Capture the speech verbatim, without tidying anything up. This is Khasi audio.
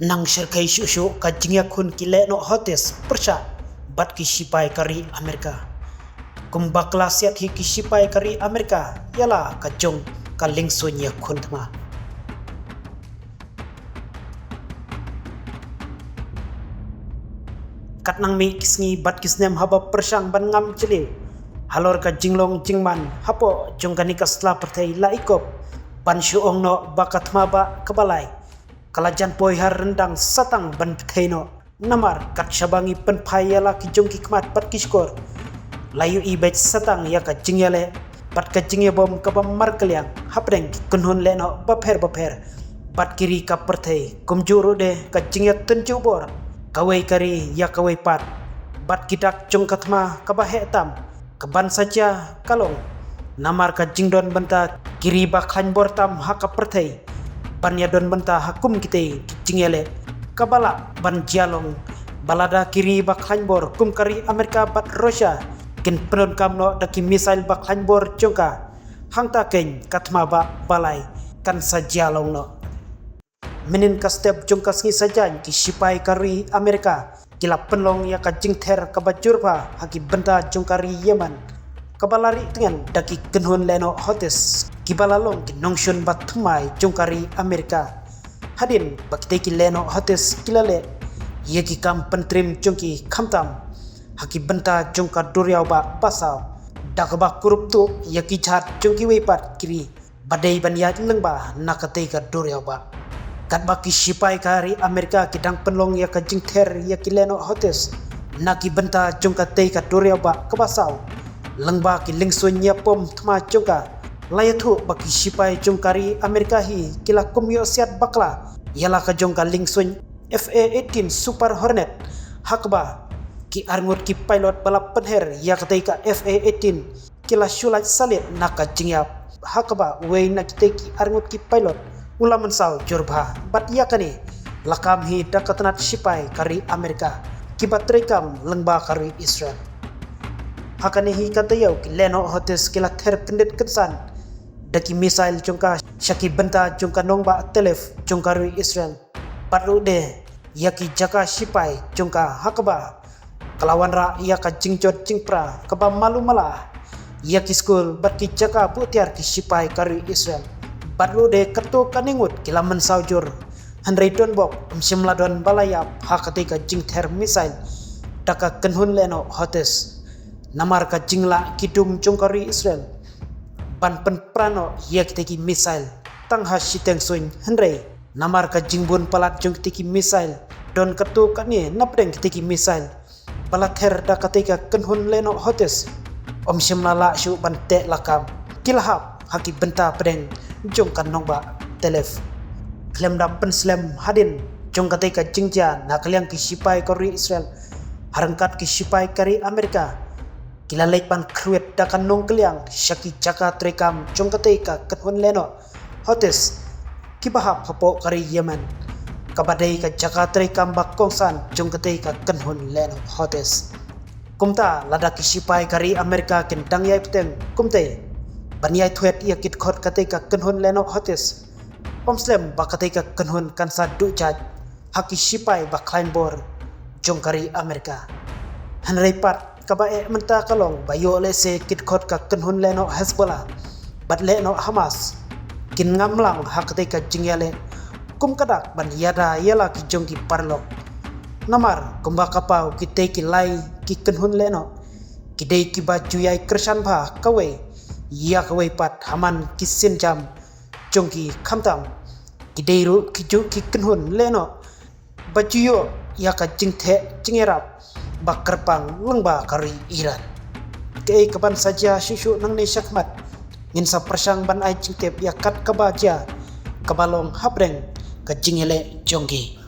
Nang shyrkhei shuh shuh ka jingïakhun ki lehnoh Houthis pyrshah bad ki shipai ka ri Amerika. Kumba kylla siat hi ki shipai ka ri Amerika ïa la ka jong ka lyngsuiñ ïakhun thma. Katnang mih ki sngi bad ki snem haba pyrshang ban ngam jylliew halor ka jinglong jingman hapoh jong kane ka sla pyrthei, la i kop ban shu ong noh ba ka thma bah kaba lai ka la jan poi ha ryndang satang ban pynthei noh. Namar kat shaba ngi pynphai ïa la ki jong ki khmat bad ki shkor, la ïohi beit satang ïa ka jingïaleh bad ka jingïabom kaba markylliang hapdeng ki kynhun lehnoh bapher bapher bad ki ri ka pyrthei, kumjuh ruh de ka jingïatynjuh bor kawei ka ri ïa kawei pat bad ki dak jong ka thma kaba heh tam. Ka ban sa jia ka long namar ka jingdon bynta ki ri ba khlaiñ bor tam ha ka pyrthei ban ïadon bynta ha kum kitei ki jingïaleh. Kaba lah ban jia long ba lada ki ri ba khlaiñ bor kum ka ri Amerika bad Russia kin pyndonkam noh da ki missile ba khlaiñ bor jong ka, hangta keiñ ka thma bah ba lai kan sa jia long noh. Mynnin ka step jong ka sngi Saitjaiñ, ki shipai ka ri Amerika ki la pynlong ïa ka jingther kaba jur bha ha ki bynta jong ka ri Yemen, kaba la rieh tngen da ki kynhun lehnoh Houthis, kiba la long ki nongshun ba thymmai jong ka ri Amerika. Hadien ba kitei ki lehnoh Houthis ki la leh ïa ki kam pyntrim jong ki khamtam ha ki bynta jong ka duriaw bah ba saw, da kaba kurup tuh ïa ki jhad jong kiwei pat ki ri ba dei ban ïaid lyngba na katei ka duriaw bah. Katba ki shipai ka ri Amerika ki dang pynlong ïa ka jingther ïa ki lehnoh Houthis na ki bynta jong katei ka duriaw bah kaba saw, lyngba ki lyngsuiñ ïapom thma jong ka, la ïathuh ba ki shipai jong ka ri Amerika hi ki la kum ïoh siat bakla ïa la ka jong ka lyngsuiñ F A eighteen Super Hornet, ha kaba ki arngut ki pilot ba la pynher ïa katei ka F A eighteen ki la shu lait salit na ka jingïap, ha kaba uwei na kitei ki arngut ki pilot u la mynsaw jur bha. Bad ïa kane la kam hi da ka tnat shipai ka ri Amerika kiba treikam lyngba ka ri Israel. Ha kane hi ka taïew ki lehnoh Houthis ki la ther kyndit kynsan da ki missile jong ka sha ki bynta jong ka nongbah Tel Aviv jong ka ri Israel. Bad ruh de ïa ki jaka shipai jong ka, ha kaba ka la wanrah ïa ka jingjot jingpra kaba malu mala ïa ki skul bad ki jaka buh tiar ki shipai ka ri Israel. Bad ruh de katto katne ngut ki la mynsaw jur, hynrei don bok ym shym la don ba la ïap ha katei ka jingther missile da ka kynhun lehnoh Houthis. Namar ka jinglah ki dum jong ka ri Israel ban pynpra noh ïa kitei ki missile tang ha shiteng suiñ, hynrei namar ka jingbun palat jong kitei ki missile, don katto katne napdeng kitei ki missile ba la ther da katei ka kynhun lehnoh Houthis, ym shym la lah shuh ban teh lakam. Ki la hap ha ki bynta pdeng jong ka nongbah Tel Aviv. Khlem da pynslem hadien jong katei ka jingjia na ka liang ki shipai ka ri Israel, ha ryngkat ki shipai ka ri Amerika ki la leit ban khrwit da ka nongkylliang sha ki jaka treikam jong katei ka kynhun lehnoh Houthis kiba hap hapoh ka ri Yemen, kaba dei ka jaka treikam ba kongsan jong katei ka kynhun lehnoh Houthis. Kumta lada ki shipai ka ri Amerika kin dang ïai bteng kumtei ban ïai thwet ïa ki dkhot katei ka kynhun lehnoh Houthis, ym slem ba katei ka kynhun kan sa duh jait ha ki shipai ba khlaiñ bor jong ka ri Amerika. Hynrei pat kaba eh mynta ka long ba ïoh lehse ki dkhot ka kynhun lehnoh Hezbollah bad lehnoh Hamas kin ngam lang ha katei ka jingïaleh kum ka dak ban ïada ïa la ki jong ki paralok. Namar kumba ka paw, kitei ki lai ki kynhun lehnoh ki dei kiba ju ïai kyrshan bha kawei ïa kawei pat ha man ki sienjam jong ki, khamtam ki dei ruh ki ju ki kynhun lehnoh ba ju ïoh ïa ka jingtheh jingïarap ba kyrpang lyngba ka ri Iran. Kaei kaban sa jia shuh shuh nangne shakhmat, ngin sa pyrshang ban ai jingtip ïa kat kaba jia kaba long hapdeng ka jingïaleh jong ki.